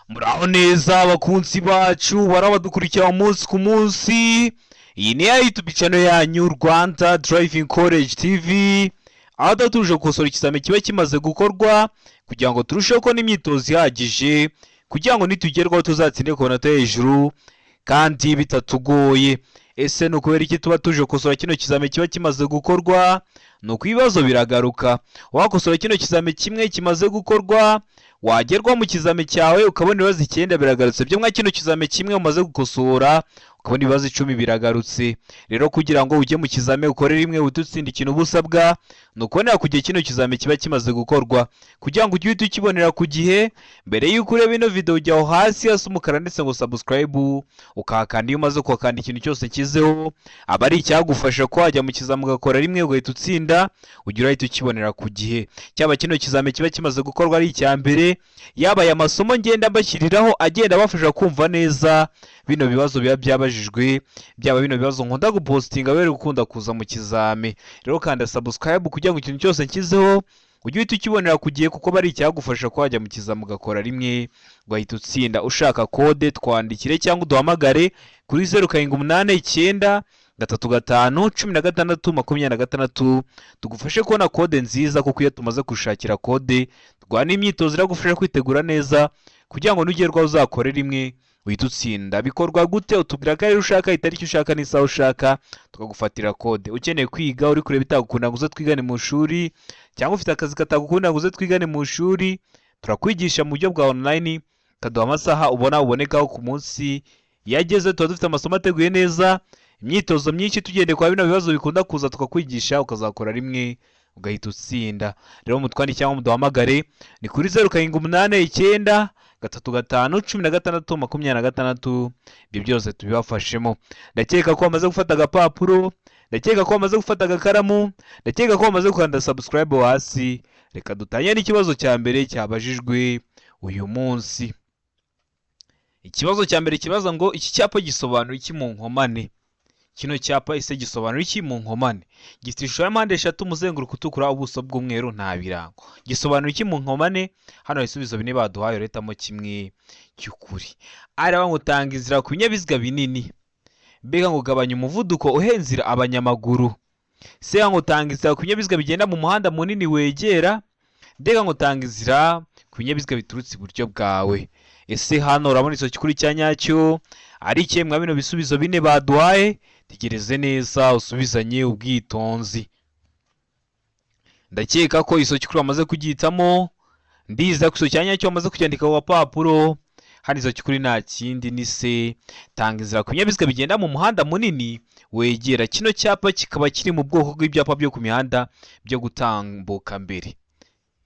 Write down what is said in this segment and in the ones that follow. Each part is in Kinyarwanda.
Muraho neza abakunzi bacu barabadukurikira umunsi ku munsi. Iyi ni ya YouTube channel yanyu Rwanda Driving College TV, aho tuba tuje gukosora ikizami kiba kimaze gukorwa kugira ngo turusheho kubona imyitozo ihagije, kugira ngo nitugerwaho tuzatsinde ku manota yo hejuru kandi bitatugoye. Ese ni ukubera iki tuba tuje gukosora kino kizami kiba kimaze gukorwa? Ni uko ibibazo biragaruka. Wakosora kino kizami kimwe kimaze gukorwa, wagerwa mu kizami cyawe ukabona ibibazo 9 biragarutse byo mwa kino kizami kimwe umaze gukosora, ukabona ibibazo 10 biragarutse. Rero kugira ngo ujye mu kizami ukore rimwe uhite utsinda, ikintu uba usabwa ni ukubonera ku gihe kino kizami kiba kimaze gukorwa, kugira ngo ujye uhita ukibonera ku gihe. Mbere y'uko ureba ino video, ujya aho hasi hasa umukara ndetse ngo "subscribe", ukahakanda. Iyo umaze kuhakanda, ikintu cyose nshyizeho aba ari icyagufasha ko wajya mu kizami ugakora rimwe ugahita utsinda, ujya urahita ukibonera ku gihe. Cyaba kino kizami kiba kimaze gukorwa ari icya mbere, yaba aya masomo ngenda mbashyiriraho agenda abafasha kumva neza bino bibazo biba byabajijwe, byaba bino bibazo nkunda gupostinga bari gukunda kuza mu kizami. Rero kanda subscribe kugira ngo ikintu cyose nshyizeho ujye uhita ukibonera ku gihe, kuko bari icyagufasha ko wajya mu kizami ugakora rimwe ugahita utsinda. Ushaka kode, twandikire cyangwa uduhamagare kuri 0789351626, tugufashe kubona kode nziza, kuko iyo tumaze gushakira kode tuguha n'imyitozo iragufasha kwitegura neza kugira ngo nugerwaho uzakore rimwe uhite utsinda. Bikorwa gute? Utubwira akarere ushaka, itariki ushaka n'isaha ushaka, tukagufatira kode. Ukeneye kwiga, uri kureba itagukunda ngo uze twigane mu ishuri, cyangwa ufite akazi katagukunda ngo uze twigane mu ishuri, turakwigisha mu buryo bwa online. Ukaduha amasaha ubona ubonekaho ku munsi. Iyo ageze, tuba dufite amasomo ateguye neza, imyitozo myinshi, tugendeye kwa bino bibazo bikunda kuza, tukakwigisha ukazakora rimwe ugahita utsinda. Rero mutwandike cyangwa muduhamagare, ni kuri 0789351626. Ibyo byose tubibafashemo. Ndakeka ko bamaze gufata agapapuro, ndakeka ko bamaze gufata agakaramu, ndakeka ko bamaze gukanda subscribe hasi. Reka dutangire n'ikibazo cya mbere cyabajijwe uyu munsi. Ikibazo cya mbere kibaza ngo: "Iki cyapa gisobanura iki mu nkomane?" Kino cyapa ese gisobanura iki mu nkomane? Gifite ishusho ya mpande eshatu, umuzenguruko utukura, ubuso bw'umweru, nta birango. Gisobanura iki mu nkomane? Hano ibisubizo bine baduhaye, urahitamo kimwe cy'ukuri. Araba ngo tanga inzira ku binyabiziga binini, mbega ngo gabanya umuvuduko uhe inzira abanyamaguru, se ngo tanga inzira ku binyabiziga bigenda mu muhanda munini wegera, mbega ngo tanga inzira ku binyabiziga biturutse iburyo bwawe. Ese hano urabona icyo kuri cya nyacyo ari ikihe mwa bino bisubizo bine baduhaye? Tegereze neza, usubizanye ubwitonzi. Ndakeka ko iso kuri bamaze kugihitamo. Ndiza ko iso cya nyacyo bamaze kucyandika ku gapapuro. Hano iso kuri nta kindi, ni se, tanga inzira ku binyabiziga bigenda mu muhanda munini wegera. Kino cyapa kikaba kiri mu bwoko bw'ibyapa byo ku mihanda byo gutambuka mbere.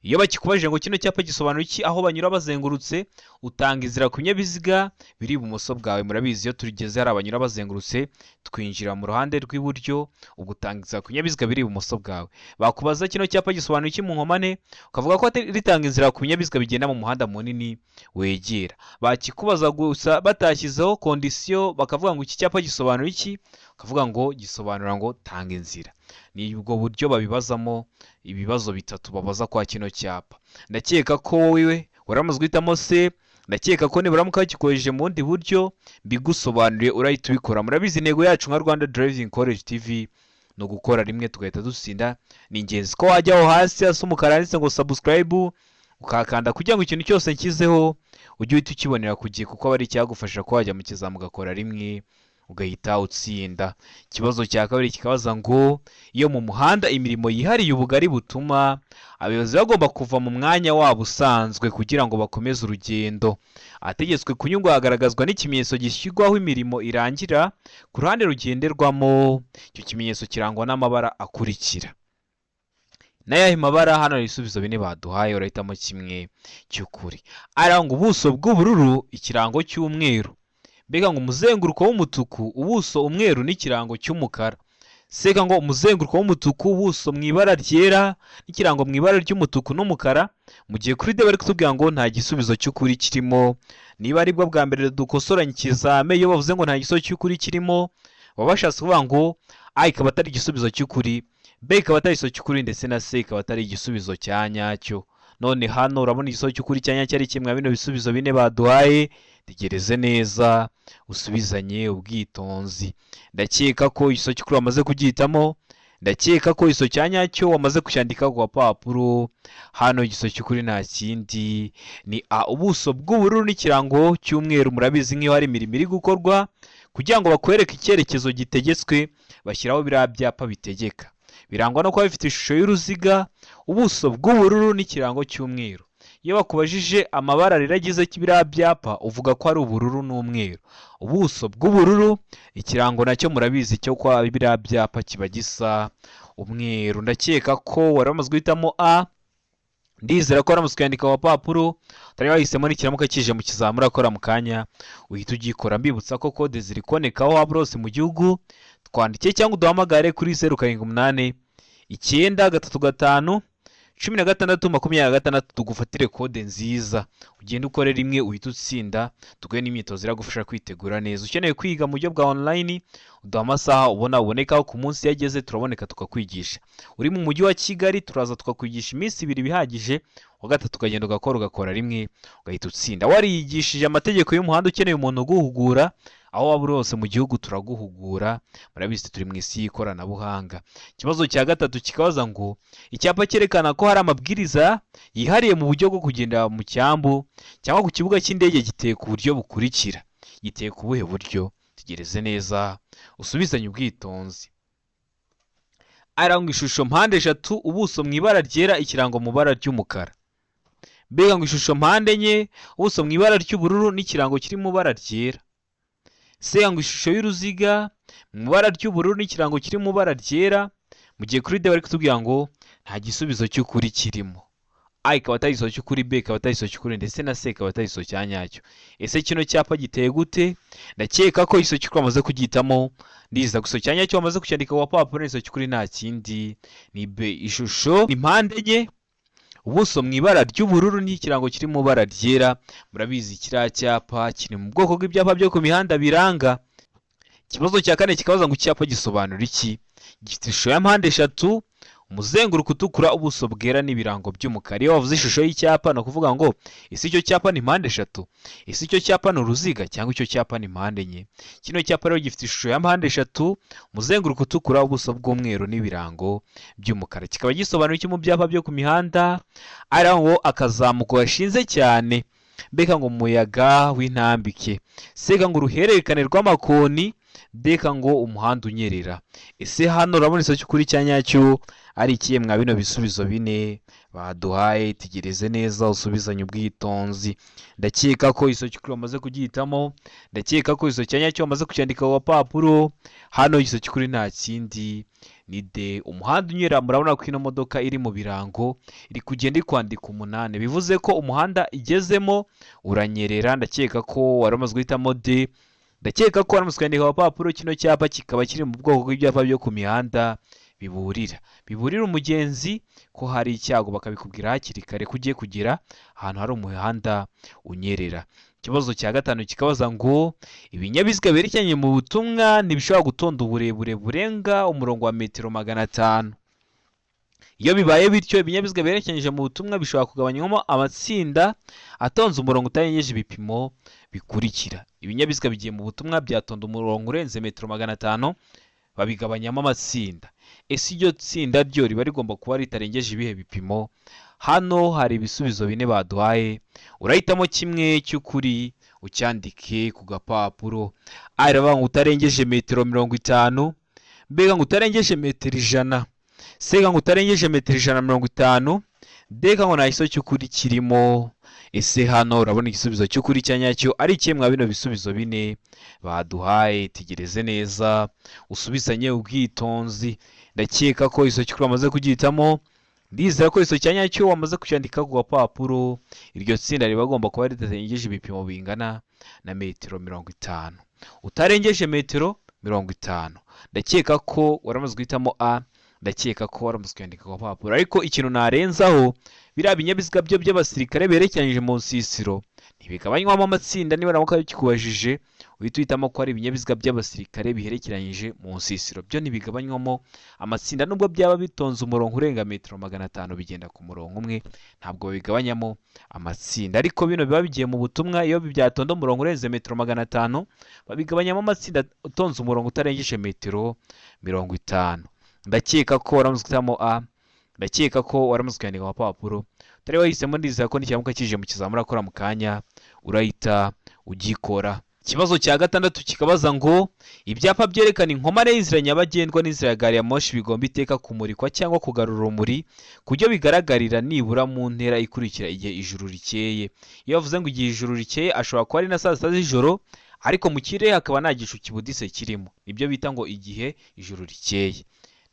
Iyo bakikubajije ngo: "Kino cyapa gisobanura iki aho banyura bazengurutse?" Utanga inzira ku binyabiziga biri ibumoso bwawe. Murabizi, iyo tugeze hari abanyura bazengurutse, twinjira mu ruhande rw'iburyo. Ubwo utanga inzira ku binyabiziga biri ibumoso bwawe. Bakubaza: "Kino cyapa gisobanura iki mu nkomane?" ukavuga ko ritanga inzira ku binyabiziga bigenda mu muhanda munini wegera. Bakikubaza gusa batashyizeho condition, bakavuga ngo: "Iki cyapa gisobanura iki?" ukavuga ngo gisobanura ngo tanga inzira. Ni ubwo buryo babibazamo, ibibazo bitatu babaza kwa kino cyapa. Ndakeka ko wowe waramaze guhitamo se. Ndakeka ko niburamuka bakikoresheje mu bundi buryo mbigusobanuriye, urahita ubikora. Murabizi, intego yacu nka Rwanda Driving College TV ni ugukora rimwe tugahita dutsinda. Ni ingenzi ko wajya aho hasi hasa umukara handitse ngo "subscribe", ukahakanda kugira ngo ikintu cyose nshyizeho ujye uhita ukibonera ku gihe, kuko aba ari icyagufasha ko wajya mu kizami ugakora rimwe ugahita utsinda. Ikibazo cya kabiri kikabaza ngo: "Iyo mu muhanda imirimo yihariye ubugari butuma abayobozi bagomba kuva mu mwanya wabo usanzwe kugira ngo bakomeze urugendo, ahategetswe kunyurwa hagaragazwa n'ikimenyetso gishyirwaho imirimo irangira ku ruhande rugenderwamo. Icyo kimenyetso kirangwa n'amabara akurikira." N'ayahe mabara? Hano hari ibisubizo bine baduhaye, urahitamo kimwe cy'ukuri. Aranga ubuso bw'ubururu, ikirango cy'umweru, mbega ngo umuzenguruko w'umutuku, ubuso umweru n'ikirango cy'umukara, seka ngo umuzenguruko w'umutuku, ubuso mu ibara ryera n'ikirango mu ibara ry'umutuku n'umukara. Mu gihe kuri D bari kutubwira ngo nta gisubizo cy'ukuri kirimo. Niba aribwo bwa mbere dukosoranye ikizame, iyo bavuze ngo nta gisubizo cy'ukuri kirimo, baba bashatse kuvuga ngo A ikaba atari igisubizo cy'ukuri, B ikaba atari igisubizo cy'ukuri, ndetse na C ikaba atari igisubizo cya nyacyo. None hano urabona igisubizo cy'ukuri cya nyacyo ari kimwe bino bisubizo bine baduhaye. Tegereze neza usubizanye ubwitonzi. Ndakeka ko igisubizo cy'ukuri wamaze kugihitamo, ndakeka ko igisubizo cya nyacyo wamaze kucyandika ku gapapuro. Hano igisubizo cy'ukuri nta kindi ni A, ubuso bw'ubururu n'ikirango cy'umweru. Murabizi nk'iyo hari imirimo iri gukorwa kugira ngo bakwereke icyerekezo gitegetswe, bashyiraho biriya byapa bitegeka, birangwa no kuba bifite ishusho y'uruziga, ubuso bw'ubururu n'ikirango cy'umweru. Iyo bakubajije amabara rero agize biriya byapa, uvuga ko ari ubururu n'umweru. Ubuso bw'ubururu, ikirango nacyo murabizi cyo kwa biriya byapa kiba gisa umweru. Ndakeka ko wari wamaze guhitamo A, ndizera ko waramutse ukayandika ku gapapuro utari wahisemo n'ikiramuka kije mu kizamura akora mu kanya uhita ugikora. Mbibutsa ko kode ziri kuboneka aho waba hose mu gihugu, twandike cyangwa uduhamagare kuri 0789351626 tugufatire kode nziza, ugende ukore rimwe uhite utsinda, tuguhe n'imyitozo iragufasha kwitegura neza. Ukeneye kwiga mu buryo bwa online, uduha amasaha ubona ubonekaho ku munsi, iyo ageze turaboneka tukakwigisha. Uri mu mujyi wa Kigali turaza tukakwigisha iminsi 2 bihagije, uwa gatatu ukagenda ugakora, ugakora rimwe ugahita utsinda. Wariyigishije amategeko y'umuhanda, ukeneye umuntu uguhugura, aho waba uri hose mu gihugu turaguhugura. Murabizi turi mu isi y'ikoranabuhanga. Ikibazo cya gatatu kikabaza ngo icyapa cyerekana ko hari amabwiriza yihariye mu buryo bwo kugendera mu cyambu cyangwa ku kibuga cy'indege giteye ku buryo bukurikira. Giteye ku buhe buryo? Tegereze neza usubizanye ubwitonzi. Arangwa ishusho mpande eshatu, ubuso mu ibara ryera, ikirango mu ibara ry'umukara. Mbega ngo ishusho mpande enye, ubuso mu ibara ry'ubururu n'ikirango kiri mu ibara ryera. Se ngo ishusho y'uruziga mu ibara ry'ubururu n'ikirango kiri mu ibara ryera. Mu gihe kuri D bari kutubwira ngo nta gisubizo cy'ukuri kirimo. A ikaba atari igisubizo cy'ukuri, B ikaba atari igisubizo cy'ukuri, ndetse na C ikaba atari igisubizo cya nyacyo. Ese kino cyapa giteye gute? Ndakeka ko igisubizo cy'ukuri wamaze kugihitamo, ndiza gusa cya nyacyo wamaze kucyandika ku gapapuro. Igisubizo cy'ukuri nta kindi ni B, ishusho ni mpande enye, ubuso mu ibara ry'ubururu n'ikirango kiri mu ibara ryera. Murabizi kiriya cyapa kiri mu bwoko bw'ibyapa byo ku mihanda biranga. Ikibazo cya kane kikabaza ngo icyapa gisobanura iki? Gifite ishusho ya mpande eshatu, umuzenguruko utukura, ubuso bwera n'ibirango by'umukara. Iyo wavuze ishusho y'icyapa ni ukuvuga ngo ese icyo cyapa ni mpande eshatu, ese icyo cyapa ni uruziga, cyangwa icyo cyapa ni mpande enye? Kino cyapa rero gifite ishusho ya mpande eshatu, umuzenguruko utukura, ubuso bw'umweru n'ibirango by'umukara. Kikaba gisobanura iki mu byapa byo ku mihanda? Ari ngo akazamuko gashinze cyane, mbega ngo umuyaga w'intambike, sega ngo uruhererekane rw'amakoni, deka ngo umuhanda unyerera. Ese hano urabona igisubizo cy'ukuri cya nyacyo ari ikihe mwa bino bisubizo bine baduhaye? Tegereze neza usubizanye ubwitonzi. Ndakeka ko igisubizo cy'ukuri wamaze kugihitamo, ndakeka ko igisubizo cya nyacyo wamaze kucyandika ku gapapuro. Hano igisubizo cy'ukuri nta kindi ni D, umuhanda unyerera. Murabona ko ino modoka iri mu birango iri kugenda iri kwandika 8, bivuze ko umuhanda igezemo uranyerera. Ndakeka ko wari umaze guhitamo D, ndakeka ko wari kwandika agapapuro. Kino cyapa kikaba kiri mu bwoko bw'ibyapa byo ku mihanda biburira, biburira umugenzi ko hari icyago, bakabikubwira hakiri kare ko ugiye kugera ahantu hari umuhanda unyerera. Ikibazo cya gatanu kikabaza ngo ibinyabiziga berekeranye mu butumwa ntibishobora gutonda uburebure burenga umurongo wa metero 500. Iyo bibaye bityo, ibinyabiziga berekeranyije mu butumwa bishobora kugabanywamo amatsinda atonze umurongo utarengeje ibipimo bikurikira. Ibinyabiziga bigiye mu butumwa byatonda umurongo urenze metero 500, babigabanyamo amatsinda. Ese iryo tsinda ryo riba rigomba kuba ritarengeje ibihe bipimo? Hano hari ibisubizo bine baduhaye, urahitamo kimwe cy'ukuri ucyandike ku gapapuro. A iravuga ngo utarengeje metero 50, mbega ngo utarengeje metero 100, C ngo utarengeje metero 150, D ngo nta gisubizo cy'ukuri kirimo. Ese hano urabona igisubizo cy'ukuri cya nyacyo ari ikihe mwa bino bisubizo bine baduhaye? Tegereze neza usubizanye ubwitonzi. Ndakeka ko igisubizo cy'ukuri wamaze kugihitamo, ndizera ko igisubizo cya nyacyo wamaze kucyandika ku gapapuro. Iryo tsinda riba rigomba kuba ritarengeje ibipimo bingana na metero 50, utarengeje metero 50. Ndakeka ko waramaze guhitamo A, ndakeka ko waramaze kuyandika ku gapapuro. Ariko ikintu narenzaho, biriya binyabiziga byo by'abasirikare berekeranyije mu nsisiro Ntibigabanywamo amatsinda. Niba naramuka bikubajije, uhita uhitamo ko ari ibinyabiziga by'abasirikare biherekeranyije mu nsisiro. Byo ntibigabanywamo amatsinda, nubwo byaba bitonze umurongo urenga metero 500, bigenda ku murongo umwe, ntabwo babigabanyamo amatsinda. Ariko bino biba bigiye mu butumwa, iyo byatonda umurongo urenze metero 500, babigabanyamo amatsinda utonze umurongo utarengeje metero 50. Ndakeka ko waramaze guhitamo A. Ndakeka ko waramaze kuyandika ku mapapuro. Utari wahisemo, ndizera ko nikiramuka kije mu kizamini urakora mu kanya, urahita ugikora. Ikibazo cya gatandatu kikabaza ngo: ibyapa byerekana inkomane y'inzira nyabagendwa n'inzira ya gari ya moshi bigomba iteka kumurikwa cyangwa kugarura urumuri ku buryo bigaragarira nibura mu ntera ikurikira igihe ijuru rikeye. Iyo bavuze ngo igihe ijuru rikeye, ashobora kuba ari na saa 6 z'ijoro, ariko mu kirere hakaba nta gicu kibuditse kirimo. Nibyo bita ngo igihe ijuru rikeye.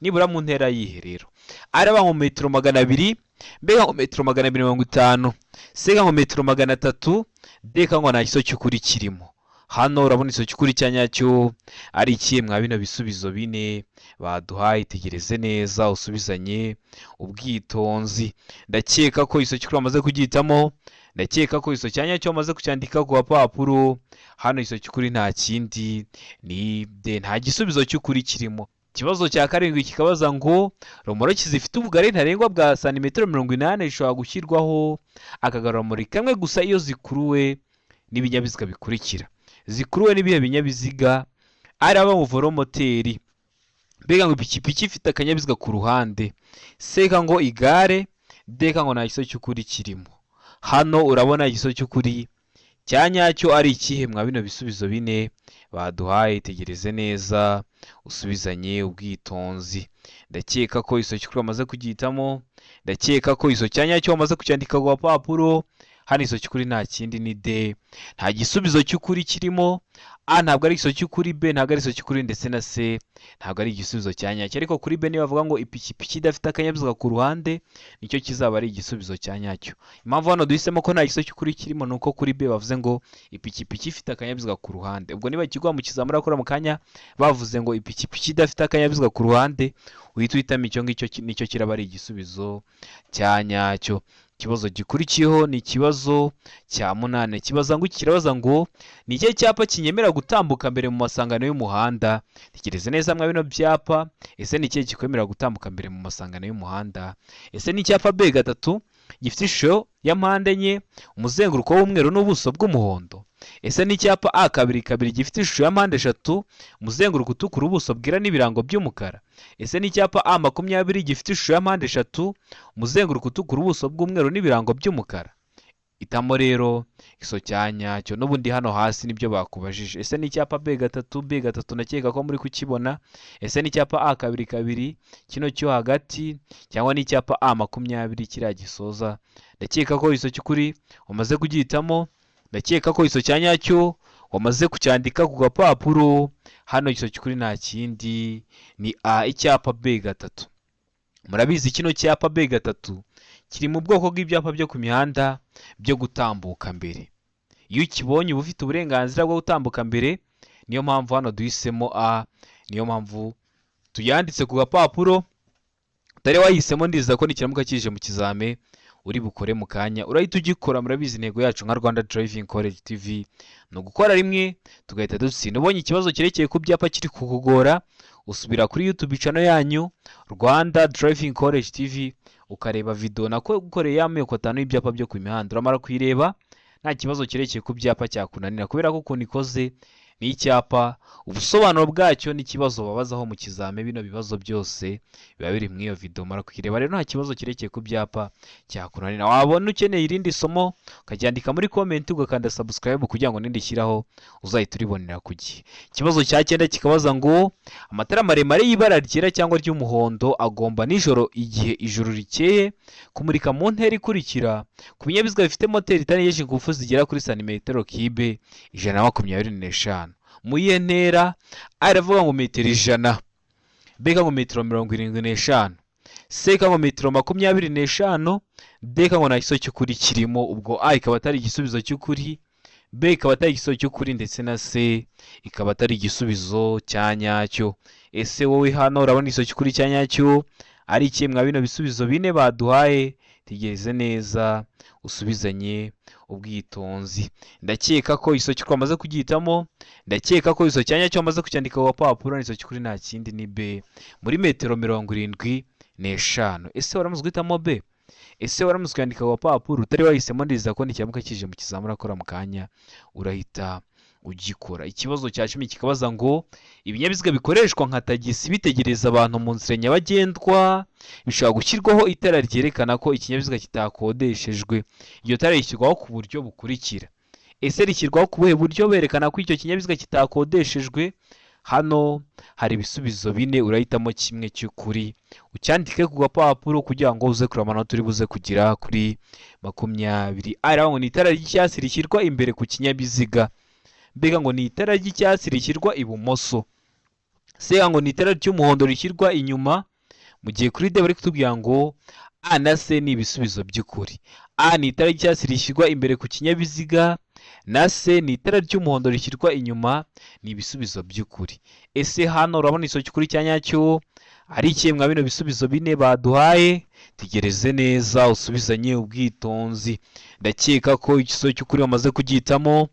Nibura mu ntera yihe rero? Araba ngo metero 200, B ngo metero 250, C ngo metero 300, D ngo nta gisubizo cy'ukuri kirimo. Hano urabona igisubizo cy'ukuri cya nyacyo ari ikihe mwa bino bisubizo bine baduhaye? Tegereze neza, usubizanye ubwitonzi. Ndakeka ko igisubizo cy'ukuri wamaze kugihitamo. Ndakeka ko igisubizo cya nyacyo wamaze kucyandika ku gapapuro. Hano igisubizo cy'ukuri nta kindi, ni D, nta gisubizo cy'ukuri kirimo. Ikibazo cya karindwi kikabaza ngo: romoroki zifite ubugari ntarengwa bwa santimetero 80 zishobora gushyirwaho akagarurarumuri kamwe gusa iyo zikuruwe n'ibinyabiziga bikurikira. Zikuruwe n'ibihe binyabiziga? Araba ngo velomoteri, B ngo ipikipiki ifite akanyabiziga ku ruhande, C ngo igare, D ngo nta gisubizo cy'ukuri kirimo. Hano urabona igisubizo cy'ukuri cya nyacyo ari ikihe mwa bino bisubizo bine baduhaye? Tegereze neza, usubizanye ubwitonzi. Ndakeka ko igisubizo cy'ukuri wamaze kugihitamo. Ndakeka ko igisubizo cya nyacyo wamaze kucyandika ku gapapuro. Hano igisubizo cy'ukuri nta kindi, ni D, nta gisubizo cy'ukuri kirimo. A ntabwo ari igisubizo cy'ukuri, B ntabwo ari igisubizo cy'ukuri, ndetse na C ntabwo ari igisubizo cya nyacyo. Ariko kuri B, niba bavuga ngo ipikipiki idafite akanyabiziga ku ruhande, nicyo kizaba ari igisubizo cya nyacyo. Impamvu hano duhisemo ko nta gisubizo cy'ukuri kirimo ni uko kuri B bavuze ngo ipikipiki ifite akanyabiziga ku ruhande. Ubwo niba ikigwa mu kizamini urakora mu kanya bavuze ngo ipikipiki idafite akanyabiziga ku ruhande, uhita uhitamo icyo ngicyo, nicyo kiraba ari igisubizo cya nyacyo. Ikibazo gikurikiyeho ni ikibazo cya munani. Kibaza ngo iki? Kirabaza ngo: ni ikihe cyapa kinyemera gutambuka mbere mu masangano y'umuhanda? Tekereze neza mwa bino byapa, ese ni ikihe kikwemerera gutambuka mbere mu masangano y'umuhanda? Ese ni icyapa B gatatu gifite ishusho ya mpande enye, umuzenguruko w'umweru n'ubuso bw'umuhondo? Ese ni icyapa A kabiri kabiri gifite ishusho ya mpande eshatu, umuzenguruko utukura, ubuso bwera n'ibirango by'umukara? Ese ni icyapa A 20 gifite ishusho ya mpande eshatu, umuzenguruko utukura, ubuso bw'umweru n'ibirango by'umukara? Hitamo rero iso cya nyacyo. N'ubundi hano hasi nibyo bakubajije. Ese ni icyapa B gatatu? B gatatu ndakeka ko muri kukibona. Ese ni icyapa A kabiri kabiri, kino cyo hagati, cyangwa ni icyapa A 20, kiriya gisoza? Ndakeka ko iso cy'ukuri wamaze kugihitamo. Ndakeka ko iso cya nyacyo wamaze kucyandika ku gapapuro. Hano iso cy'ukuri nta kindi, ni A, icyapa B gatatu. Murabizi, kino cyapa B gatatu kiri mu bwoko bw'ibyapa byo ku mihanda byo gutambuka mbere. Iyo ukibonye uba ufite uburenganzira bwo gutambuka mbere. Niyo mpamvu hano duhisemo A, niyo mpamvu tuyanditse ku gapapuro. Utari wahisemo, ndizera ko nikiramuka kije mu kizame uri bukore mu kanya, urahita ugikora. Murabizi, intego yacu nka Rwanda Driving College TV ni ugukora rimwe tugahita dutsinda. Ubonye ikibazo cyerekeye ku byapa kiri kukugora, usubira kuri YouTube channel yanyu Rwanda Driving College TV, ukareba video nako gukoreye y'amoko atanu y'ibyapa byo ku mihanda. Uramara kuyireba, nta kibazo cyerekeye ku byapa cyakunanira, kubera ko ukuntu ikoze ni icyapa, ubusobanuro bwacyo n'ikibazo babazaho mu kizame, bino bibazo byose biba biri muri iyo video. Mara kuyireba rero, nta kibazo cyerekeye ku byapa cyakunanira. Wabona ukeneye irindi somo, ukaryandika muri comment, ugakanda subscribe kugira ngo nindishyiraho uzahita uribonera ku gihe. Ikibazo cya cyenda kikabaza ngo: amatara maremare y'ibara ryera cyangwa ry'umuhondo agomba nijoro, igihe ijoro rikeye, kumurika mu ntera ikurikira ku binyabiziga bifite moteri itarengeje ingufu zigera kuri santimetero kibe 125. Mu iyihe ntera? A iravuga ngo metero 100, B ngo metero 75, C ngo metero 25, D ngo nta gisubizo cy'ukuri kirimo. Ubwo A ikaba atari igisubizo cy'ukuri, B ikaba atari igisubizo cy'ukuri, ndetse na C ikaba atari igisubizo cya nyacyo. Ese wowe hano urabona igisubizo cy'ukuri cya nyacyo ari ikihe mwa bino bisubizo bine baduhaye? Tegereze neza, usubizanye ubwitonzi. Ndakeka ko isoki wamaze kugihitamo, ndakeka ko isoki cyanya cyo wamaze kucyandika ku gapapuro, ni isoki kuri nta kindi ni B, muri metero 75. Ese waramaze guhitamo B? Ese waramaze kuyandika ku gapapuro? Utari wahisemo, ndiza ko nikiramuka kije mu kizamini urakora mu kanya urahita ugikora. Ikibazo cya 10 kikabaza ngo ibinyabiziga bikoreshwa nka tagisi bitegereza abantu mu nzira nyabagendwa bishobora gushyirwaho itara ryerekana ko ikinyabiziga kitakodeshejwe. Iryo tara rishyirwaho ku buryo bukurikira. Ese rishyirwaho ku buhe buryo berekana ko icyo kinyabiziga kitakodeshejwe? Hano hari ibisubizo bine, urahitamo kimwe cy'ukuri ucyandike ku gapapuro kugira ngo uze kureba amanota uri buze kugira kuri 20. Aravuga ngo ni itara ry'icyatsi rishyirwa imbere ku kinyabiziga. Mbega ngo ni itara ry'icyatsi rishyirwa ibumoso. C ngo ni itara ry'umuhondo rishyirwa inyuma. Mu gihe kuri D bari kutubwira ngo A na C ni ibisubizo by'ukuri. A ni itara ry'icyatsi rishyirwa imbere ku kinyabiziga, na C ni itara ry'umuhondo rishyirwa inyuma, ni ibisubizo by'ukuri. Ese hano urabona isoki cy'ukuri cya nyacyo ari ikihe mwa bino bisubizo bine baduhaye? Tegereze neza usubizanye ubwitonzi. Ndakeka ko igisubizo cy'ukuri wamaze kugihitamo,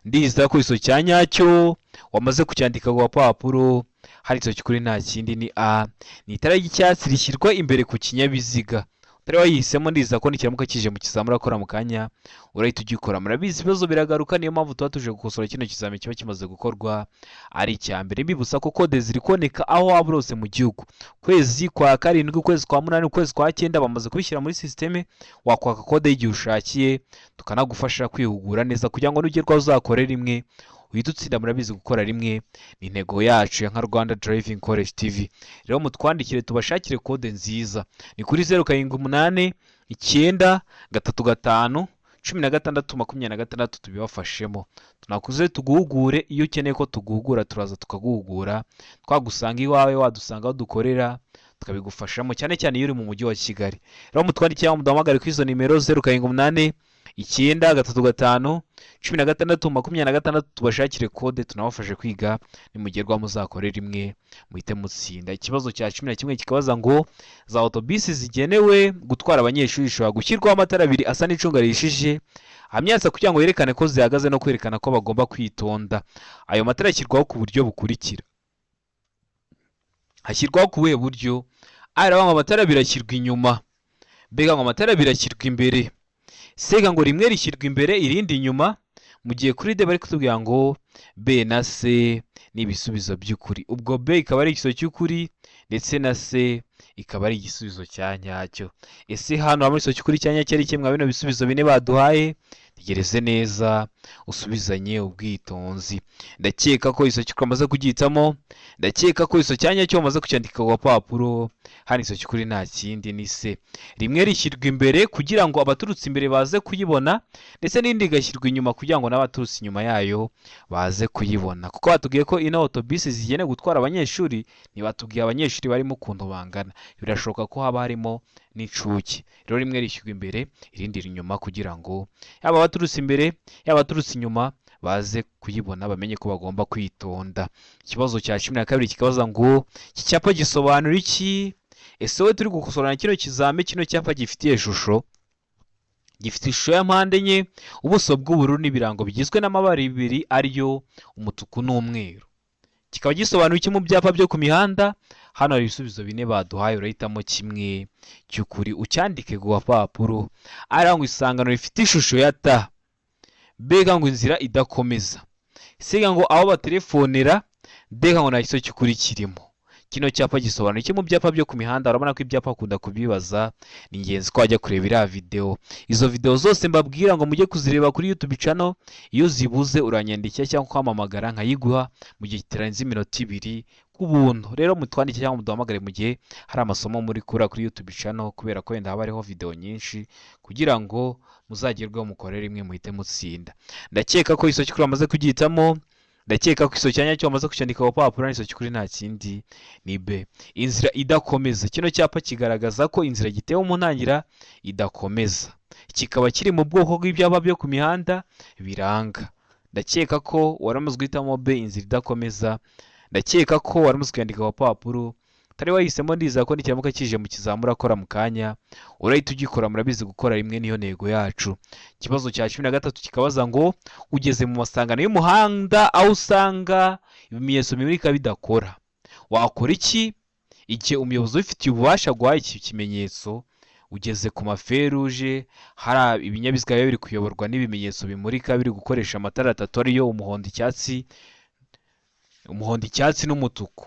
ndizera ko igisozi cya nyacyo wamaze kucyandika ku gapapuro. Hari igisozi cy'ukuri nta kindi ni A, ni itara ry'icyatsi rishyirwa imbere ku kinyabiziga. Utari wayihisemo, ndiza ko nikiramuka kije mu kizamini urakora mu kanya urahita ugikora. Murabizi ibibazo biragaruka, niyo mpamvu tuba tuje gukosora kino kizamini kiba kimaze gukorwa ari icya mbere. Mbibutsa ko kode ziri kuboneka aho waba uri hose mu gihugu. Ukwezi kwa karindwi, ukwezi kwa munani, ukwezi kwa cyenda bamaze kubishyira muri sisiteme, wakwaka kode y'igihe ushakiye, tukanagufasha kwihugura neza kugira ngo nugerwaho uzakore rimwe uhite utsinda. Murabizi gukora rimwe ni intego yacu ya nka Rwanda Driving College TV. Rero mutwandikire tubashakire kode nziza, ni kuri 0789351626 tubibafashemo, tunakuze tuguhugure. Iyo ukeneye ko tuguhugura turaza tukaguhugura, twagusanga iwawe, wadusanga aho dukorera tukabigufashamo, cyane cyane iyo uri mu mujyi wa Kigali. Rero mutwandikire cyangwa muduhamagare kuri izo nimero 0789351626, tubashakire kode tunabafashe kwiga, nimugerwaho muzakore rimwe muhite mutsinda. Ikibazo cya 11 kikabaza ngo za otobisi zigenewe gutwara abanyeshuri zishobora gushyirwaho amatara abiri asa n'icunga rihishije amyatsa kugira ngo yerekane ko zihagaze no kwerekana ko bagomba kwitonda. Ayo matara ashyirwaho ku buryo bukurikira. Hashyirwaho ku buhe buryo? Aravuga ngo amatara abiri ashyirwa inyuma, mbega ngo amatara abiri ashyirwa imbere, sega ngo rimwe rishyirwa imbere irindi inyuma. Mu gihe kuri D bari kutubwira ngo B na C ni ibisubizo by'ukuri. Ubwo B ikaba ari igisubizo cy'ukuri ndetse na C ikaba ari igisubizo cya nyacyo. Ese hano hamwe igisubizo cy'ukuri cya nyacyo ari kimwe bino bisubizo bine baduhaye? Tegereze neza usubizanye ubwitonzi. Ndakeka ko igisubizo cy'ukuri wamaze kugihitamo, ndakeka ko igisubizo cya nyacyo wamaze kucyandika ku gapapuro. Hano igisubizo cy'ukuri nta kindi ni C. Rimwe rishyirwa imbere kugira ngo abaturutse imbere baze kuyibona, ndetse n'indi igashyirwa inyuma kugira ngo n'abaturutse inyuma yayo baze kuyibona. Kuko batubwiye ko ino otobisi zigenewe gutwara abanyeshuri, ntibatubwiye abanyeshuri barimo ukuntu bangana. Birashoboka ko haba harimo n'incuke. Rero rimwe rishyirwa imbere irindi inyuma kugira ngo yaba abaturutse imbere yaba abaturutse inyuma baze kuyibona, bamenye ko bagomba kwitonda. Ikibazo cya 12 kikabaza ngo iki cyapa gisobanura iki? Ese wowe turi gukosorana kino kizami, kino cyapa gifitiye ishusho, gifite ishusho ya mpande enye, ubuso bw'ubururu n'ibirango bigizwe n'amabara abiri ariyo umutuku n'umweru, kikaba gisobanura iki mu byapa byo ku mihanda? Hano hari ibisubizo bine baduhaye, urahitamo kimwe cy'ukuri ucyandike ku gapapuro. Arangwa isangano rifite ishusho ya T, mbega ngo inzira idakomeza, siga ngo aho batelefonera, mbega ngo nta gisubizo cy'ukuri kirimo. Kino cyapa gisobanura iki mu byapa byo ku mihanda? Urabona ko ibyapa bakunda kubibaza, ni ingenzi ko wajya kureba iriya videwo. Izo videwo zose mbabwira ngo mujye kuzireba kuri YouTube channel, iyo zibuze uranyandikira cyangwa ukampamagara nkayiguha mu gihe kitarenze iminota 2 ku buntu. Rero mutwandike cyangwa muduhamagare mu gihe hari amasomo muri kura kuri YouTube channel, kubera ko wenda haba hariho videwo nyinshi, kugira ngo muzagerweho mukore rimwe muhite mutsinda. Ndakeka ko isoki kuri wamaze kugihitamo, ndakeka ko isoki cya nyacyo wamaze kucyandika ku gapapuro, n'isoki kuri nta kindi ni B, inzira idakomeza. Kino cyapa kigaragaza ko inzira gitewe mu ntangira idakomeza, kikaba kiri mu bwoko bw'ibyapa byo ku mihanda biranga. Ndakeka ko waramaze guhitamo B, inzira idakomeza. Ndakeka ko waramaze kuyandika ku gapapuro. Utari wahisemo, ndizera ko nikiramuka kije mu kizamura akora mu kanya urahita ugikora. Murabizi, gukora rimwe niyo ntego yacu. Ikibazo cya 13 kikabaza ngo: ugeze mu masangano y'umuhanda aho usanga ibimenyetso bimurika bidakora, wakora iki igihe umuyobozi ubifitiye ububasha aguhaye iki kimenyetso? Ugeze ku maferuje, hari ibinyabiziga biba biri kuyoborwa n'ibimenyetso bimurika, biri gukoresha amatara atatu, ariyo umuhondo, icyatsi, umuhondo, icyatsi n'umutuku.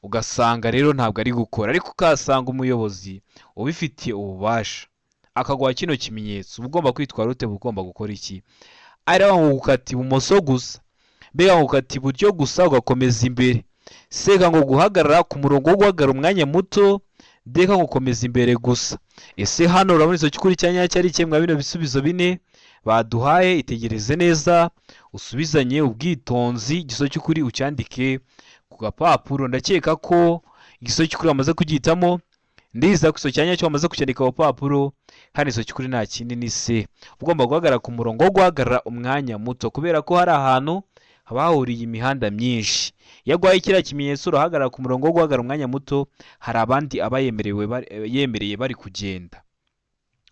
Ugasanga rero ntabwo ari gukora, ariko ukahasanga umuyobozi ubifitiye ububasha akaguha kino kimenyetso. Uba ugomba kwitwara ute? Uba ugomba gukora iki? Ari ngo gukata ibumoso gusa, mbega ngo gukata iburyo gusa ugakomeza imbere, seka ngo guhagarara ku murongo wo guhagarara umwanya muto, deka ngo gukomeza imbere gusa. Ese hano urabona icyo cy'ukuri cya nyacyo ari ikihe mwa bino bisubizo bine baduhaye? Itegereze neza, usubizanye ubwitonzi, igisubizo cy'ukuri ucyandike ku gapapuro. Ndakeka ko igisubizo cy'ukuri wamaze kugihitamo. Ndizera ko igisubizo cya nyacyo wamaze kucyandika ku gapapuro. Hano igisubizo cy'ukuri nta kindi, ni se, ugomba guhagarara ku murongo wo guhagarara umwanya muto, kubera ko hari ahantu haba hahuriye imihanda myinshi. Iyo aguhaye kiriya kimenyetso, urahagarara ku murongo wo guhagarara umwanya muto. Hari abandi aba yemerewe yemereye bari kugenda,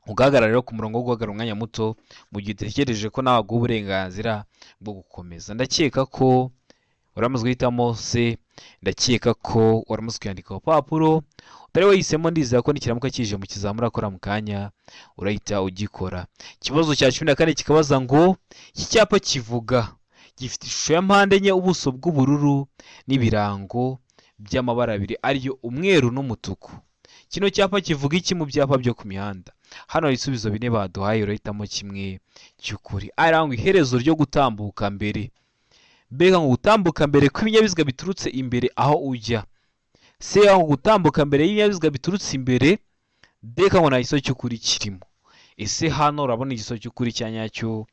ugahagarara rero ku murongo wo guhagarara umwanya muto mu gihe utegereje ko nawe aguha uburenganzira bwo gukomeza. Ndakeka ko waramaze guhitamo se. Ndakeka ko waramaze kuyandika ku papuro. Utari wahisemo, ndizera ko nikiramuka kije mu kizamura akora mu kanya urahita ugikora. Ikibazo cya 14 kikabaza ngo: iki cyapa kivuga, gifite ishusho ya mpande enye, ubuso bw'ubururu n'ibirango by'amabara abiri, ariyo umweru n'umutuku. Kino cyapa kivuga iki mu byapa byo ku mihanda? Hano hari ibisubizo bine baduhaye, urahitamo kimwe cy'ukuri. Arangwa iherezo ryo gutambuka mbere, mbega ngo gutambuka mbere kw'ibinyabiziga biturutse imbere aho ujya, se ngo gutambuka mbere y'ibinyabiziga biturutse imbere, deka ngo nta gisubizo cy'ukuri kirimo. Ese hano urabona igisubizo cy'ukuri cya nyacyo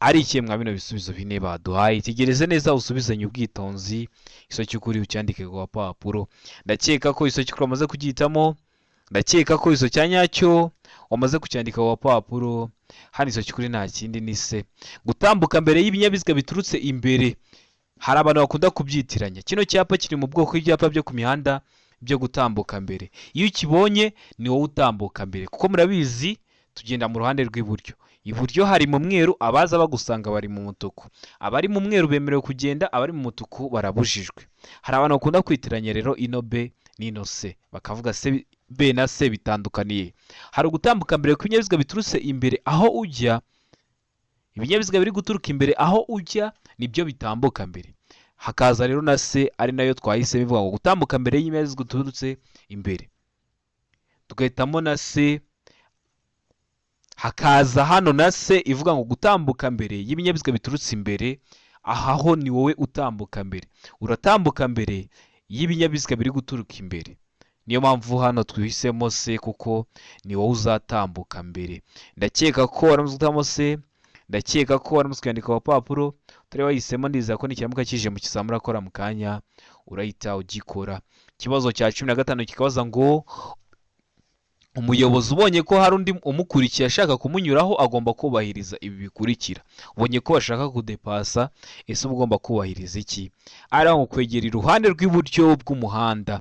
ari ikihe mwa bino bisubizo bine baduhaye? Tegereze neza, usubizanye ubwitonzi, igisubizo cy'ukuri ucyandike ku gapapuro. Ndakeka ko igisubizo cy'ukuri wamaze kugihitamo. Ndakeka ko igisubizo cya nyacyo wamaze kucyandika ku gapapuro. Hano igisubizo cy'ukuri nta kindi, ni se, gutambuka mbere y'ibinyabiziga biturutse imbere. Hari abantu bakunda kubyitiranya. Kino cyapa kiri mu bwoko bw'ibyapa byo ku mihanda byo gutambuka mbere. Iyo ukibonye, ni wowe utambuka mbere, kuko murabizi tugenda mu ruhande rw'iburyo. Iburyo hari mu mweru, abaza bagusanga bari mu mutuku. Abari mu mweru bemerewe kugenda, abari mu mutuku barabujijwe. Hari abantu bakunda kwitiranya rero ino B n'ino C, bakavuga se B na C bitandukaniye. Hari ugutambuka mbere kw'ibinyabiziga biturutse imbere aho ujya. Ibinyabiziga biri guturuka imbere aho ujya nibyo bitambuka mbere. Hakaza rero na C, ari nayo twahise, bivuga ngo gutambuka mbere y'ibinyabiziga biturutse imbere, tugahitamo na C. Hakaza hano na C ivuga ngo gutambuka mbere y'ibinyabiziga biturutse imbere. Aha ho ni wowe utambuka mbere, uratambuka mbere y'ibinyabiziga biri guturuka imbere. Niyo mpamvu hano twihisemo C, kuko ni wowe uzatambuka mbere. Ndakeka ko waramaze guhitamo C. Ndakeka ko waramaze kuyandika ku gapapuro. Utari wahisemo, ndizera ko nikiramuka kije mu kizamura akora mu kanya urahita ugikora. Ikibazo cya 15 kikabaza ngo: umuyobozi ubonye ko hari undi umukurikiye ashaka kumunyuraho agomba kubahiriza ibi bikurikira. Ubonye ko bashaka kudepasa, ese uba ugomba kubahiriza iki? Ari ngo kwegera iruhande rw'iburyo bw'umuhanda,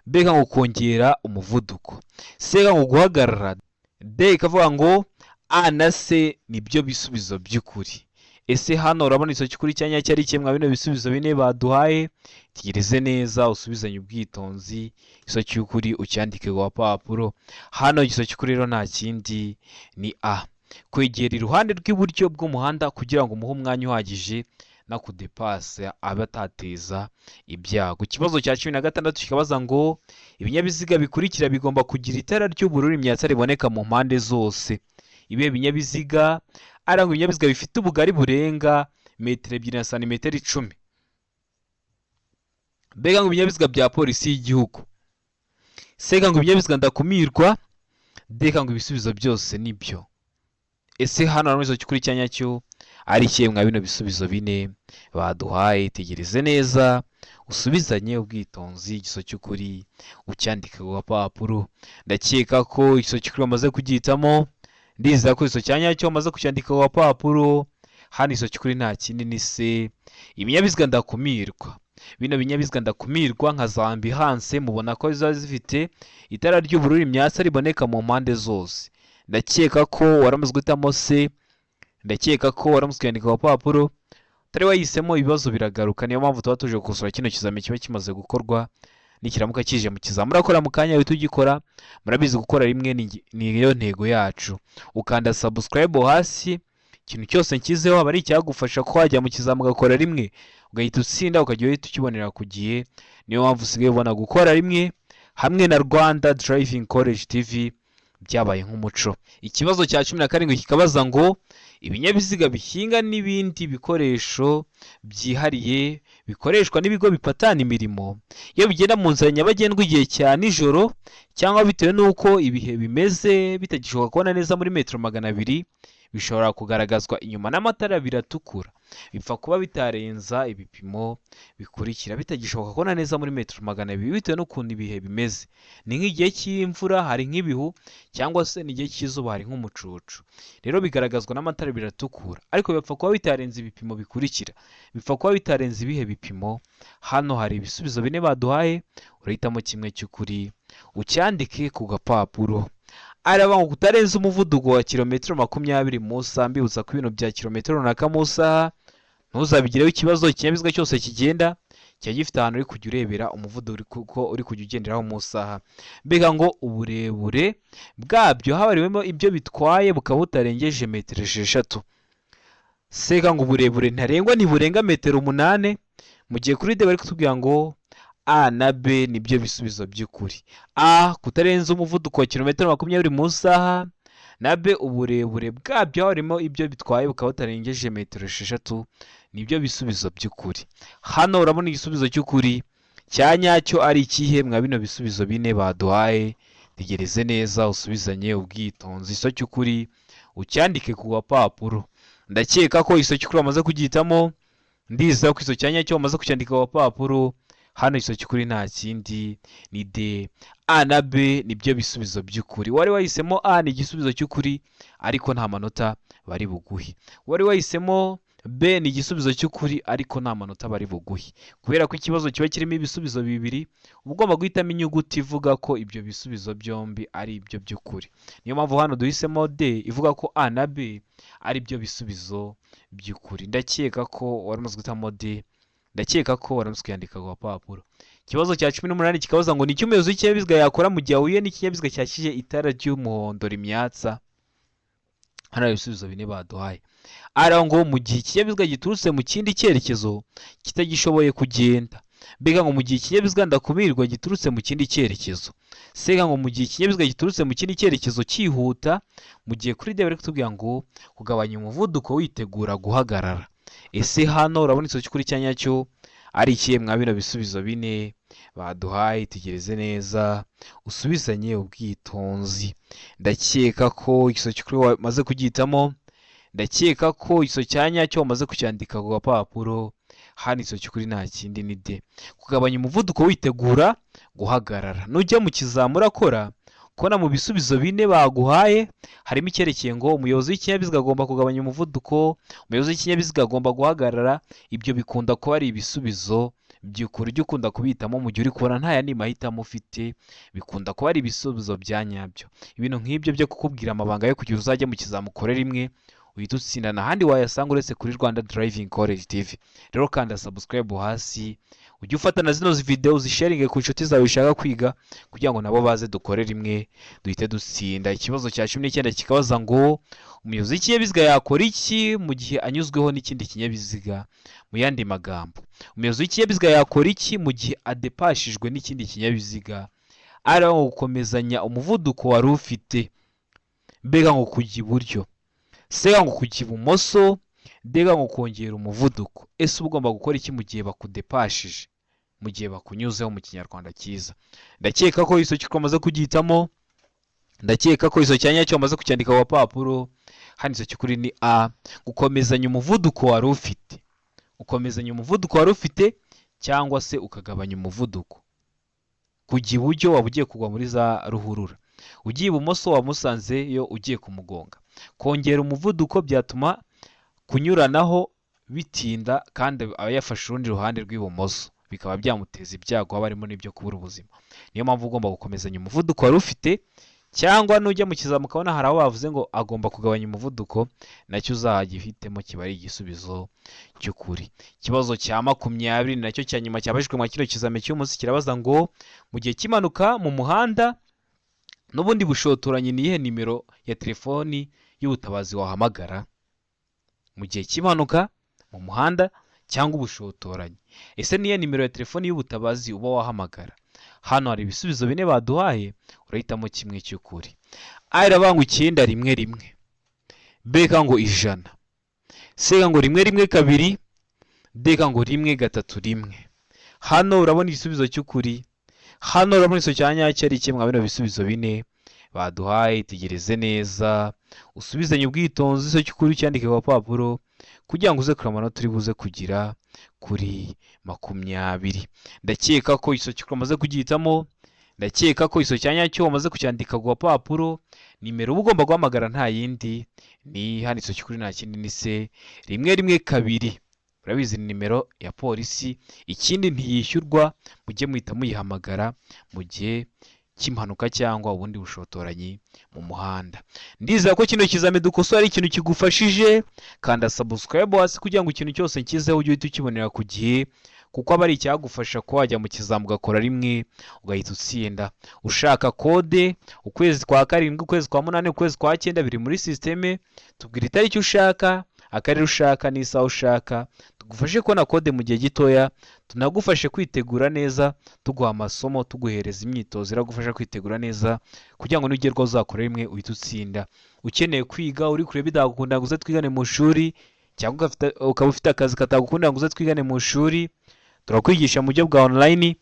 mbega ngo kongera umuvuduko, se ngo guhagarara, D ikavuga ngo A na C nibyo bisubizo by'ukuri. Ese hano urabona icyo cy'ukuri cya nyacyo ari kimwe bino bisubizo bine baduhaye? Tegereze neza, usubizanye ubwitonzi, igisubizo cy'ukuri ucyandike ku gapapuro. Hano igisubizo cy'ukuri rero nta kindi, ni A, kwegera iruhande rw'iburyo bw'umuhanda kugira ngo umuhe umwanya uhagije no kudepasa abe atateza ibyago. Ikibazo cya 16 kikabaza ngo: ibinyabiziga bikurikira bigomba kugira itara ry'ubururu imyatsa riboneka mu mpande zose. Ibihe binyabiziga? Arangwa ibinyabiziga bifite ubugari burenga metero 2 na santimetero 10, mbega ngo ibinyabiziga bya polisi y'igihugu, seka ngo ibinyabiziga ndakumirwa, deka ngo ibisubizo byose nibyo. Ese hano harimo igisubizo cy'ukuri cya nyacyo ari ikihe mwa bino bisubizo bine baduhaye? Tegereze neza, usubizanye ubwitonzi, igisubizo cy'ukuri ucyandike ku gapapuro. Ndakeka ko igisubizo cy'ukuri wamaze kugihitamo. Ndizera ko igisubizo cya nyacyo wamaze kucyandika ku gapapuro. Hano igisubizo cy'ukuri nta kindi, ni se, ibinyabiziga ndakumirwa. Bino binyabiziga ndakumirwa nka za ambulance, mubona ko ziba zifite itara ry'ubururu imyatsa riboneka mu mpande zose. Ndakeka ko waramaze guhitamo C, ndakeka ko waramaze kuyandika ku gapapuro. Utari wayihisemo, ibibazo biragaruka. Niyo mpamvu tuba tuje gukosora kino kizami kiba kimaze gukorwa. Nikiramuka kije mu kizami murakora mu kanya uhita ugikora. Murabizi, gukora rimwe niyo ntego yacu. Ukanda subscribe hasi, ikintu cyose nshyizeho aba ari icyagufasha ko wajya mu kizami ugakora rimwe ugahita utsinda, ukajya uhita ukibonera ku gihe. Niyo mpamvu usigaye ubona gukora rimwe hamwe na Rwanda Driving College TV byabaye nk'umuco. Ikibazo cya 17 kikabaza ngo: ibinyabiziga bihinga n'ibindi bikoresho byihariye bikoreshwa n'ibigo bipatana imirimo, iyo bigenda mu nzira nyabagendwa igihe cya nijoro cyangwa bitewe n'uko ibihe bimeze bitagishoboka kubona neza muri metero 200, bishobora kugaragazwa inyuma n'amatara abiri atukura, bipfa kuba bitarenza ibipimo bikurikira. Bitagishoboka kubona neza muri metero 200 bitewe n'ukuntu ibihe bimeze, ni nk'igihe cy'imvura hari nk'ibihu, cyangwa se n'igihe cy'izuba hari nk'umucucu, rero bigaragazwa n'amatara abiri atukura, ariko bipfa kuba bitarenze ibipimo bikurikira. Bipfa kuba bitarenze ibihe bipimo? Hano hari ibisubizo bine baduhaye, urahitamo kimwe cy'ukuri ucyandike ku gapapuro. Araba ngo kutarenza umuvuduko wa kilometero 20 mu isaha. Mbibutsa ko ibintu bya kilometero runaka mu isaha ntuzabigireho ikibazo. Ikinyabiziga cyose kigenda kiba gifite ahantu uri kujya urebera umuvuduko kuko uri kujya ugenderaho mu isaha. Mbega ngo uburebure bwabyo habariwemo ibyo bitwaye bukaba butarengeje metero 6. Seka ngo uburebure ntarengwa ntiburenga metero 8, mu gihe kuri D bari kutubwira ngo A na B nibyo bisubizo by'ukuri. A, kutarenza umuvuduko wa kilometero 20 mu isaha, na B, uburebure bwabyo harimo ibyo bitwaye bukaba butarengeje metero 6, nibyo bisubizo by'ukuri. Hano urabona igisubizo cy'ukuri cya nyacyo ari ikihe mwa bino bisubizo bine baduhaye? Tegereze neza, usubizanye ubwitonzi, icyo cy'ukuri ucyandike ku gapapuro. Ndakeka ko icyo cy'ukuri wamaze kugihitamo, ndizera ko icyo cya nyacyo wamaze kucyandika ku gapapuro. Hano icyo cy'ukuri nta kindi ni D. A na B nibyo bisubizo by'ukuri. Wari wahisemo A ni igisubizo cy'ukuri, ariko nta manota bari buguhe. Wari wahisemo B ni igisubizo cy'ukuri, ariko nta manota bari buguhe. Kubera ko ikibazo kiba kirimo ibisubizo bibiri, uba ugomba guhitamo inyuguti ivuga ko ibyo bisubizo byombi ari ibyo by'ukuri. Niyo mpamvu hano duhisemo D ivuga ko A na B ari byo bisubizo by'ukuri. Ndakeka ko wari umaze guhitamo D, ndakeka ko wari umaze kuyandika ku gapapuro. Ikibazo cya 18 kikabaza ngo: ni iki umuyobozi w'ikinyabiziga yakora mu gihe ahuye n'ikinyabiziga cyakije itara ry'umuhondo rimyatsa? Hano hari ibisubizo bine baduhaye. Ara ngo mu gihe ikinyabiziga giturutse mu kindi cyerekezo kitagishoboye kugenda. Mbega ngo mu gihe ikinyabiziga ndakumirwa giturutse mu kindi cyerekezo. Sega ngo mu gihe ikinyabiziga giturutse mu kindi cyerekezo cyihuta, mu gihe kuri D bari kutubwira ngo kugabanya umuvuduko witegura guhagarara. Ese hano urabona icyo cy'ukuri cya nyacyo ari ikihe mwa bino bisubizo bine baduhaye? Tegereze neza, usubizanye ubwitonzi. Ndakeka ko igisubizo cy'ukuri wamaze kugihitamo, ndakeka ko igisubizo cya nyacyo wamaze kucyandika ku gapapuro. Hano igisubizo cy'ukuri nta kindi ni D, kugabanya umuvuduko witegura guhagarara. Nujya mu kizami urakora kubona mu bisubizo bine baguhaye harimo icyerekeye ngo umuyobozi w'ikinyabiziga agomba kugabanya umuvuduko, umuyobozi w'ikinyabiziga agomba guhagarara. Ibyo bikunda kuba ari ibisubizo by'ukuri. Ujye ukunda kubihitamo mu gihe uri kubona nta yandi mahitamo ufite, bikunda kuba ari ibisubizo bya nyabyo. Ibintu nk'ibyo byo kukubwira amabanga yo kugira uzajya mu kizami ukore rimwe uhita utsinda, ahandi wayasanga uretse kuri Rwanda Driving College TV. Rero kanda subscribe hasi, ujye ufata na zino video uzisharinge ku nshuti zawe ushaka kwiga, kugira ngo nabo baze dukore rimwe duhite dutsinda. Ikibazo cya 19 kikabaza ngo: umuyobozi w'ikinyabiziga yakora iki mu gihe anyuzweho n'ikindi kinyabiziga? Mu yandi magambo, umuyobozi w'ikinyabiziga yakora iki mu gihe adepashijwe n'ikindi kinyabiziga? Ari gukomezanya umuvuduko wari ufite, mbega ngo kujya iburyo, sega ngo kujya ibumoso, mbega ngo kongera umuvuduko. Ese uba ugomba gukora iki mu gihe bakudepashije, mu gihe bakunyuzeho mu Kinyarwanda cyiza? Ndakeka ko icyo wamaze kugihitamo, ndakeka ko icyo cya nyacyo wamaze kucyandika ku gapapuro. Hano icyo cy'ukuri ni A, gukomezanya umuvuduko wari ufite. Ukomezanya umuvuduko wari ufite cyangwa se ukagabanya umuvuduko. Kujya iburyo waba ugiye kugwa muri za ruhurura, ugiye ibumoso wamusanzeyo ugiye kumugonga. Kongera umuvuduko byatuma kunyuranaho bitinda kandi aba yafashe urundi ruhande rw'ibumoso, bikaba byamuteza ibyago, haba harimo n'ibyo kubura ubuzima. Niyo mpamvu ugomba gukomezanya umuvuduko wari ufite, cyangwa nujya mu kizami ukabona hari aho bavuze ngo agomba kugabanya umuvuduko, nacyo uzagifitemo kiba ari igisubizo cy'ukuri. Ikibazo cya 20 nacyo cya nyuma cyabajijwe mu kino kizami cy'umunsi kirabaza ngo: mu gihe cy'impanuka mu muhanda n'ubundi bushotoranyi, ni iyihe nimero ya telefoni y'ubutabazi wahamagara? Mu gihe cy'impanuka mu muhanda cyangwa ubushotoranyi, ese niyo nimero ya telefoni y'ubutabazi uba wahamagara? Hano hari ibisubizo bine baduhaye, urahitamo kimwe cy'ukuri. A iravuga ngo 911, B ngo 100, C ngo 112, D ngo 131. Hano urabona igisubizo cy'ukuri, hano urabona igisubizo cya nyacyo ari kimwe bino bisubizo bine baduhaye. Itegereze neza, usubizanye ubwitonzi igisubizo cy'ukuri, ucyandike ku gapapuro kugira ngo uze kureba amanota uri buze kugira kuri 20. Ndakeka ko igisubizo cy'ukuri wamaze kugihitamo, ndakeka ko igisubizo cya nyacyo wamaze kucyandika ku gapapuro. Nimero uba ugomba guhamagara nta yindi, ni hano igisubizo cy'ukuri nta kindi ni C, 112. Urabizi ni nimero ya polisi, ikindi ntiyishyurwa, mujye muhita muyihamagara mu gihe cy'impanuka cyangwa ubundi bushotoranyi mu muhanda. Ndizera ko kino kizami dukosora ari ikintu kigufashije. Kanda subscribe hasi kugira ngo ikintu cyose nshyizeho ujye uhita ukibonera ku gihe, kuko aba ari icyagufasha kuba wajya mu kizami ugakora rimwe ugahita utsinda. Ushaka kode ukwezi kwa karindwi, ukwezi kwa munani, ukwezi kwa cyenda, biri muri sisiteme. Tubwira itariki ushaka, akarere ushaka n'isaha ushaka, tugufashe kubona kode mu gihe gitoya, tunagufashe kwitegura neza, tuguha amasomo, tuguhereza imyitozo iragufasha kwitegura neza kugira ngo nugerwaho uzakore rimwe uhite utsinda. Ukeneye kwiga uri kure bidagukunda ngo uze twigane mu ishuri, cyangwa ukaba ufite akazi katagukunda ngo uze twigane mu ishuri, turakwigisha mu buryo bwa online,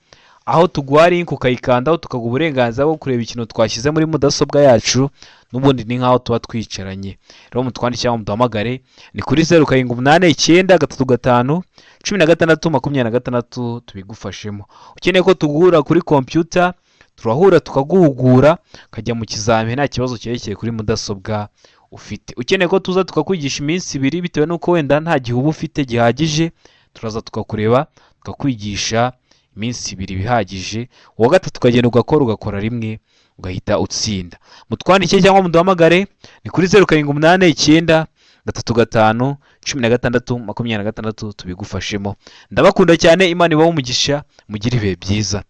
aho tuguha link ukayikandaho, tukaguha uburenganzira bwo kureba ikintu twashyize muri mudasobwa yacu, n'ubundi ni nk'aho tuba twicaranye. Rero mutwandike cyangwa muduhamagare, ni kuri 0789351626, tubigufashemo. Ukeneye ko tuguhura kuri kompiyuta, turahura tukaguhugura, ukajya mu kizami nta kibazo cyerekeye kuri mudasobwa ufite. Ukeneye ko tuza tukakwigisha iminsi 2, bitewe n'uko wenda nta gihe uba ufite gihagije, turaza tukakureba tukakwigisha iminsi 2 bihagije, uwa gatatu ukagenda ugakora, ugakora rimwe ugahita utsinda. Mutwandike cyangwa muduhamagare, ni kuri 0789351626, tubigufashemo. Ndabakunda cyane, Imana ibahe umugisha, mugire ibihe byiza.